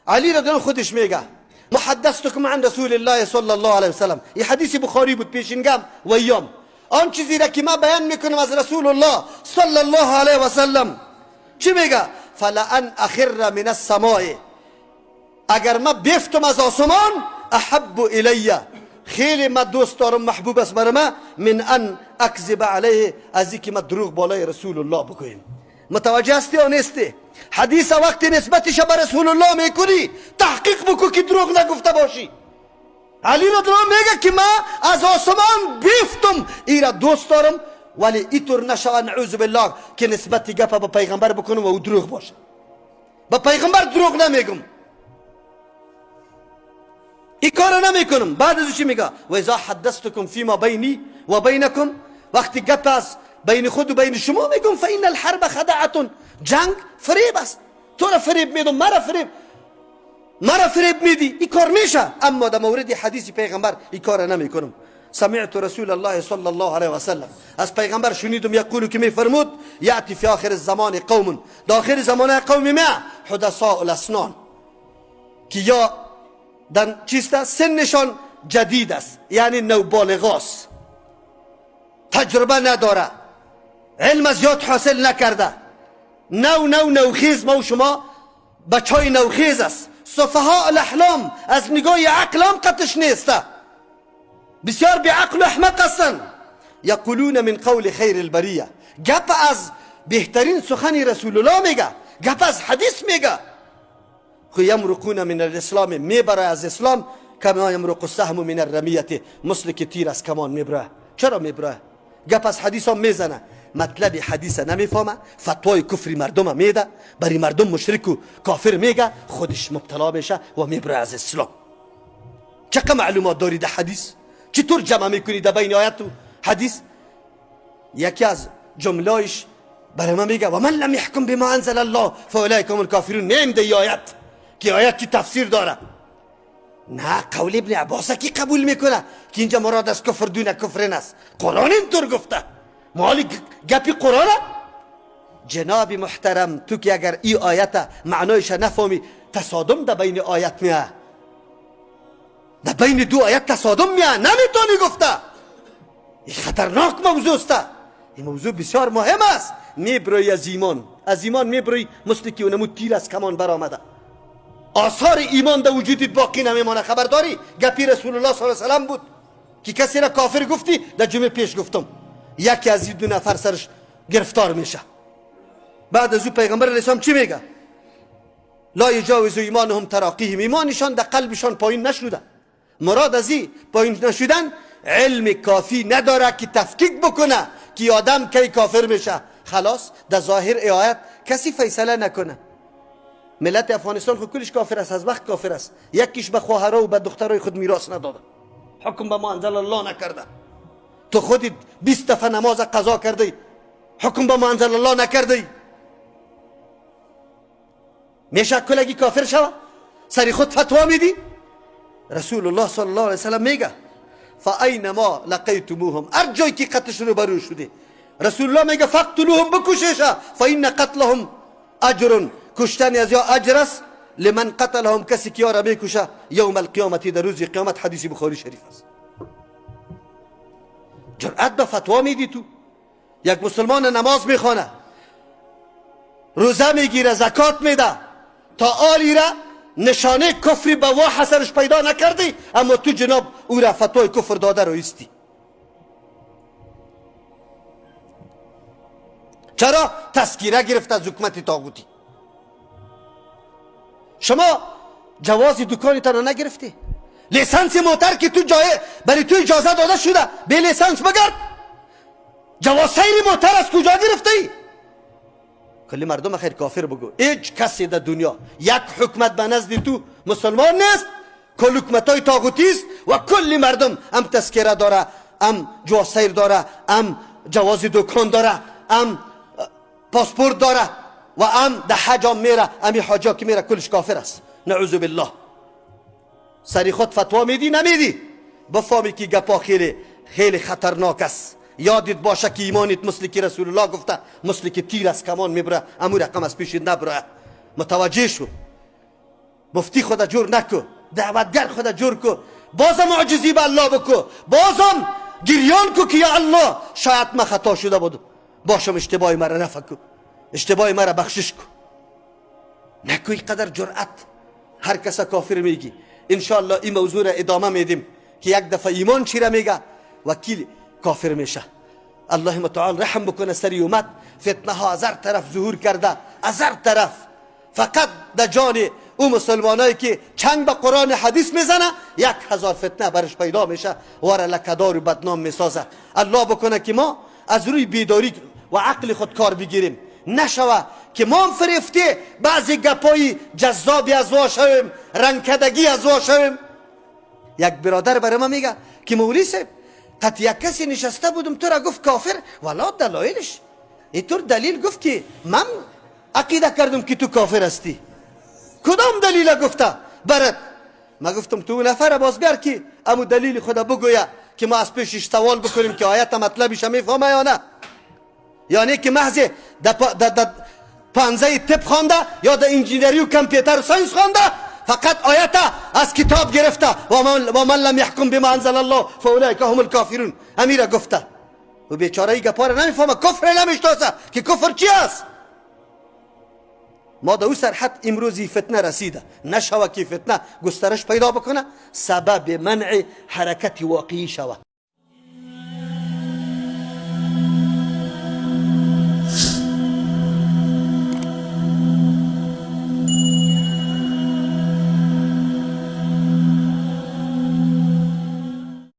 علی رضی الله خودش میگه محدثتکم عن رسول الله صلی الله علیه وسلم. این حدیث بخاری بود پیشینگم و ایام. آن چیزی را که ما بیان میکنم از رسول الله صلی الله علیه وسلم، چی میگه؟ فلان اخر من السماء، اگر ما بیفتم از آسمان، احب الی، خیلی ما دوست دارم، محبوب است بر ما، من ان اکذب علیه، از اینکه ما دروغ بالای رسول الله بگوییم. متوجه هستی یا نیستی؟ حدیث وقتی نسبتش به رسول الله میکنی تحقیق بکو که دروغ نگفته باشی. علی رضی الله میگه که ما از آسمان بیفتم ایرا دوست دارم، ولی اینطور نشود نعوذ بالله که نسبت گپ به پیغمبر بکنم و او دروغ باشه. به پیغمبر دروغ نمیگم، این کارو نمیکنم. بعد از چی میگه؟ و اذا حدثتكم فيما بینی و بینکم، وقتی گپ از بین خود و بین شما میگم، فان الحرب خدعه، جنگ فریب است. تو را فریب میدم، مرا فریب میدی، این کار میشه. اما در مورد حدیث پیغمبر این کار نمیکنم. سمعت رسول الله صلی الله علیه و سلم، از پیغمبر شنیدم، یقول، که میفرمود، یأتی فی آخر الزمان قوم، در آخر زمان قوم ما حدثاء الاسنان، که یا در چیست سنشان جدید است، یعنی نوبالغاست، تجربه نداره، علم زیاد حاصل نکرده، نو نو نوخیز، ما و شما بچای نوخیز است. سفهاء الاحلام، از نگاه عقلام قطش نیسته، بسیار بی عقل و احمق هستند. یقولون من قول خیر البریه، گپ از بهترین سخن رسول الله میگه، گپ از حدیث میگه، خو یمرقون من الاسلام، میبره از اسلام، کما یمرق السهم من الرمیه، مثل که تیر از کمان میبره. چرا میبره؟ گپ از حدیث هم میزنه، مطلب حدیث نمیفهمه، فتوای کفری مردم میده، برای مردم مشرک و کافر میگه، خودش مبتلا میشه و میبره از اسلام. چقدر معلومات داری در حدیث؟ چطور جمع میکنی در بین آیت و حدیث؟ یکی از جملهش برای من میگه و من لم یحکم بما انزل الله فاولئک هم الکافرون. نیم ده آیت که آیت کی تفسیر داره؟ نه، قول ابن عباس کی قبول میکنه که اینجا مراد از کفر دون کفر است. قرآن اینطور گفته، مالی گپی قرآن. جناب محترم، تو که اگر ای آیت معنایش نفهمی، تصادم در بین آیت میه، در بین دو آیت تصادم میه، نمیتونی گفته. این خطرناک موضوع است، این موضوع بسیار مهم است. میبروی از ایمان، از ایمان میبروی، مثل که اونمو تیر از کمان برآمده، آثار ایمان در وجودت باقی نمیمانه. خبرداری، گپی رسول الله صلی الله علیه وسلم بود که کسی را کافر گفتی، در جمعه پیش گفتم، یکی از این دو نفر سرش گرفتار میشه. بعد از او پیغمبر علیه السلام چی میگه؟ لا یجاوز ایمانهم تراقیهم، ایمانشان در قلبشان پایین نشده. مراد از این پایین نشدن، علم کافی نداره که تفکیک بکنه که آدم کی کافر میشه. خلاص، در ظاهر آیت کسی فیصله نکنه. ملت افغانستان خود کلش کافر است، از وقت کافر است. یکیش به خواهرها و به دخترای خود میراث نداده، حکم به ما انزل الله نکرده. تو خودت 20 دفعه نماز قضا کردی، حکم به ما انزل الله نکردی. میشه کلگی کافر شوه؟ سری خود فتوا میدی؟ رسول الله صلی الله علیه وسلم میگه فاینما لقیتموهم، هر جایی که قتش رو برو شده، رسول الله میگه فاقتلوهم، بکشیشه، فان قتلهم اجر، کشتن از یا اجر است، لمن قتلهم، کسی که یارا میکشه، یوم القیامت، در روز قیامت. حدیث بخاری شریف است. جرأت به فتوا میدی تو؟ یک مسلمان نماز میخوانه، روزه میگیره، زکات میده، تا آلی را نشانه کفری به واح سرش پیدا نکردی، اما تو جناب او را فتوای کفر داده رو ایستی. چرا؟ تذکیره گرفت از حکومت طاغوتی. شما جواز دکانتان را نگرفتی، لیسانس موتر که تو جای برای تو اجازه داده شده، بی لیسانس بگرد. جواز سیر موتر از کجا گرفتی؟ کلی مردم خیر کافر بگو. هیچ کسی در دنیا یک حکومت به نزد تو مسلمان نیست، کل حکومت های طاغوتی است و کل مردم هم تذکره داره، هم جواز سیر داره، هم جواز دکان داره، هم پاسپورت داره و هم در حج هم میره. امی حاجا که میره کلش کافر است، نعوذ بالله. سری خود فتوا میدی نمیدی؟ بفهمی که گپا خیلی خیلی خطرناک است. یادت باشه که ایمانت مثل که رسول الله گفته، مثل که تیر از کمان میبره، امو رقم از پیش نبره. متوجه شو. مفتی خود جور نکو، دعوتگر خود جور کو، بازم عاجزی به الله بکو، بازم گریان کو که یا الله شاید من خطا شده بودم، باشم اشتباه مرا رفع کو، اشتباه مرا بخشش کو. نکو اینقدر جرأت هر کس کافر میگی. انشالله این موضوع را ادامه میدیم که یک دفعه ایمان چی را میگه وکیل کافر میشه. الله متعال رحم بکنه سری امت. فتنه ها از هر طرف ظهور کرده، از هر طرف. فقط در جان او مسلمانایی که چنگ به قرآن حدیث میزنه 1000 فتنه برش پیدا میشه و را لکدار و بدنام میسازه. الله بکنه که ما از روی بیداری و عقل خود کار بگیریم، نشوه که ما هم فریفته بعضی گپای جذابی از وا شویم، رنگکدگی از وا شویم. یک برادر برای ما میگه که مولوی صاحب قط یک کسی نشسته بودم تو را گفت کافر، ولا دلایلش اینطور دلیل گفت که من عقیده کردم که تو کافر هستی. کدام دلیل گفته برات؟ ما گفتم تو نفر باز بیار که امو دلیل خدا بگویه که ما از پیشش سوال بکنیم که آیت مطلبش میفهمه یا نه. یعنی که محض در پنزه طب خوانده یا در انجینری و computer science خوانده، فقط آیت از کتاب گرفته و من لم یحکم بما انزل الله فاولئک هم الکافرون امیره گفته. و بیچاره ای گپا را نمیفهمه، کفر نمیشناسه که کفر چی است. ما در او سرحد امروزی فتنه رسیده، نشوه که فتنه گسترش پیدا بکنه، سبب منع حرکت واقعی شوه.